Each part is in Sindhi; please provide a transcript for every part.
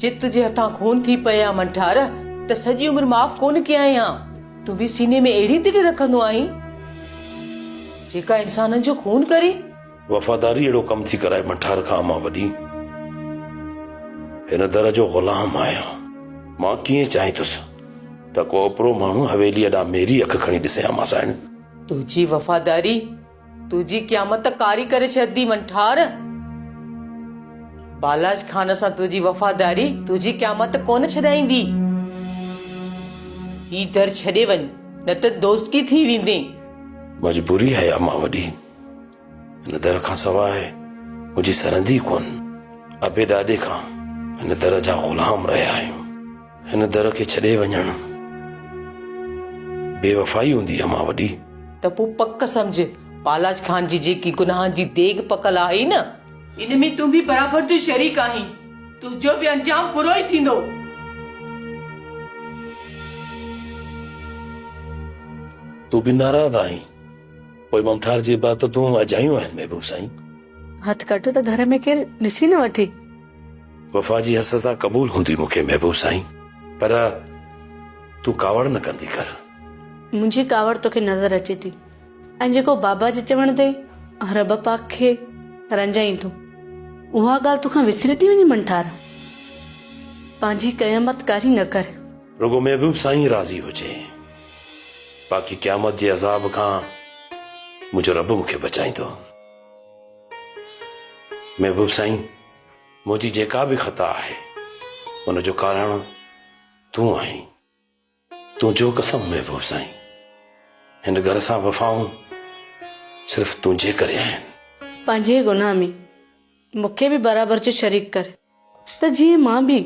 جي تنهنجي هٿان خون ٿي پئي ها منٺار ته سڄي عمر معاف ڪونه ڪيائين ها. تون به سيني ۾ اهڙي دل رکندو آهين جيڪا انسانن جو خون ڪري. وفاداري اهڙو ڪم ٿي ڪرائي منٺار کان مان وڏي هن در جو غلام آهيان. مان ڪيئن چاهيندس ته ڪو اوپرو ماڻهو حويليء ڏانهن ميري اک کڻي ڏسي ها مان سائڻ. تنهنجي وفاداري تنهنجي قيامت ڪاري ڪري ڇڏندي منٺار. بالاچ خان سان تنهنجي وفاداري تنهنجي قيامت ڪونه ڇڏائيندي. هي در ڇڏي وڃ نه ته دوزخي ٿي ويندين. مجبوري آهي امان وڏي. هن در کان سواء منهنجي سرندي ڪونه. ابي ڏاڏي کان هن در جا غلام رهيا آهيون. هن در کي ڇڏي وڃڻ بي وفائي هوندي امان وڏي. ته پوء پڪ سمجهه بالاچ خان جي جيڪي گناهن جي ديڳ پڪل آهي نه. ان ۾ تون به برابر جو شريڪ آهين. تنهنجو به انجام برو ئي ٿيندو. تون به ناراض آهين. پوء ممٺار جي عبادتون اجايون آهن محبوب سائين. هٿ ڪڍ ته گهر ۾ ڪير ڏسي نه وٺي. وفا جي هر سزا قبول هوندي مون کي محبوب سائين پر تون ڪاوڙ نه ڪندي ڪر. منهنجي ڪاوڙ توکي نظر اچي ٿي ۽ جيڪو بابا جي چوڻ تي رب پاڪ کي رنجائين ٿو اها ڳالهه توکان وسري ٿي وڃي منٺار. پنهنجي قيامت ڪاري نه ڪر. رڳو محبوب سائين راضي هجي. باقي قيامت جي عذاب کان منهنجو رب مون کي بچائيندو. محبوب سائين، منهنجي جيڪا به خطا آهي، ان جو ڪارڻ تون آهين. تنهنجو قسم محبوب سائين، هن گهر سان وفائون صرف تنهنجي ڪري آهن. پنهنجي گناهه ۾ مون کي به برابر جو شريڪ ڪر. ته جيئن مان به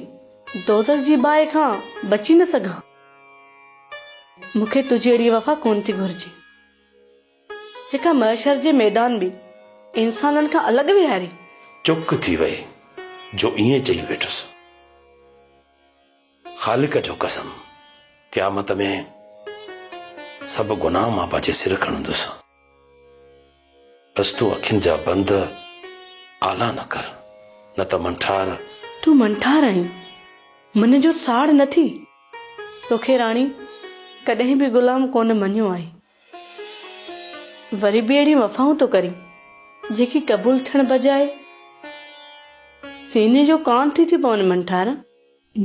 دوزخ جي باهه کان بچي نه سگهان. مون کي تنهنجي اهڙي وفا ڪونه ٿي گهرجي، جيڪا محشر جي ميدان ۾ انسانن کان الڳ ويهاري. چڪ ٿي وئي جو ائين چئي ويٺس. خالق جو قسم، قيامت ۾ سڀ گناهه مان پنهنجي سر کڻندس. بس تون اکين جا بند آلا نه ڪر، نه ته منٺار. تون منٺار آهين، من جو ساڙ نه ٿي. توکي راڻي ڪڏهن به غلام ڪونه مڃيو آهي. وري به اهڙيون وفائون ٿو ڪرين، جيڪي قبول ٿيڻ بجاء سيني جو ڪان ٿي ٿيون پون منٺار.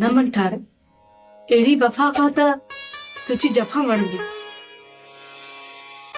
نه منٺار، اهڙي وفا کان ته تنهنجي جفا وڻندي.